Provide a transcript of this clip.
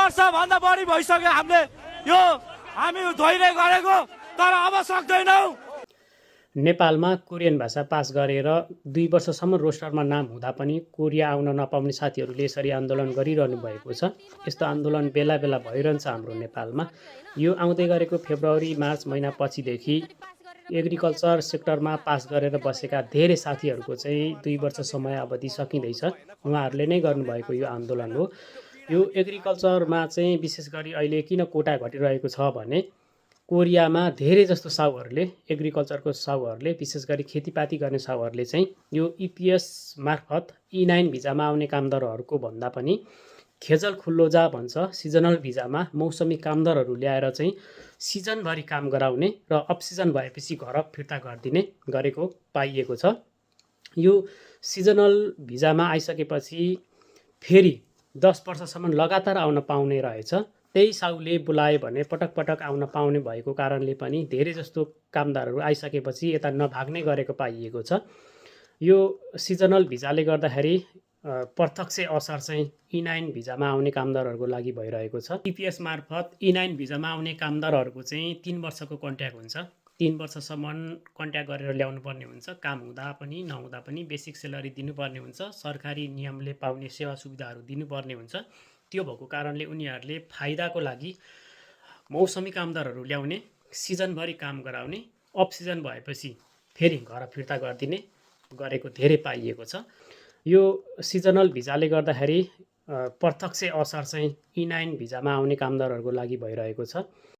वर्षभन्दा बढी भइसक्यो हामी धोइने गरेको, तर अब सक्दैनौँ। नेपालमा कोरियन भाषा पास गरेर 2 वर्षसम्म रोस्टरमा नाम हुँदा पनि कोरिया आउन नपाउने साथीहरूले यसरी आन्दोलन गरिरहनु भएको छ। यस्तो आन्दोलन बेला बेला भइरहन्छ हाम्रो नेपालमा। यो आउँदै गरेको फेब्रुअरी मार्च महिना पछिदेखि एग्रिकल्चर सेक्टरमा पास गरेर बसेका धेरै साथीहरूको चाहिँ 2 वर्ष समय अवधि सकिँदैछ। उहाँहरूले नै गर्नुभएको यो आन्दोलन हो। यो एग्रिकल्चरमा चाहिँ विशेष गरी अहिले किन कोटा घटिरहेको छ भने कोरियामा धेरै जस्तो साहुहरूले एग्रिकल्चरको साहुहरूले विशेष गरी खेतीपाती गर्ने साहुहरूले चाहिँ यो इपिएस मार्फत E9 भिजामा आउने कामदारहरूको भन्दा पनि खेजल खुल्लो जा भन्छ सिजनल भिजामा मौसमी कामदारहरू ल्याएर चाहिँ सिजनभरि काम गराउने र अफ सिजन भएपछि घर फिर्ता गरिदिने गरेको पाइएको छ। यो सिजनल भिजामा आइसकेपछि फेरि 10 वर्षसम्म लगातार आउन पाउने रहेछ। त्यही साहुले बोलायो भने पटक पटक आउन पाउने भएको कारणले पनि धेरै जस्तो कामदारहरू आइसकेपछि यता नभाग्ने गरेको पाइएको छ। यो सिजनल भिजाले गर्दाखेरि प्रत्यक्ष असर चाहिँ E9 भिजामा आउने कामदारहरूको लागि भइरहेको छ। इपिएस मार्फत E9 भिजामा आउने कामदारहरूको चाहिँ 3 वर्षको कन्ट्र्याक्ट हुन्छ। 3 वर्षसम्म कन्ट्र्याक्ट गरेर ल्याउनु पर्ने हुन्छ। काम हुँदा पनि नहुँदा पनि बेसिक सेलरी दिनुपर्ने हुन्छ। सरकारी नियमले पाउने सेवा सुविधाहरू दिनुपर्ने हुन्छ। त्यो भएको कारणले उनीहरूले फाइदाको लागि मौसमी कामदारहरू ल्याउने, सिजनभरि काम गराउने, अफ सिजन भएपछि फेरि घर फिर्ता गरिदिने गरेको धेरै पाइएको छ। यो सिजनल भिजाले गर्दाखेरि प्रत्यक्ष असर चाहिँ E9 भिजामा आउने कामदारहरूको लागि भइरहेको छ।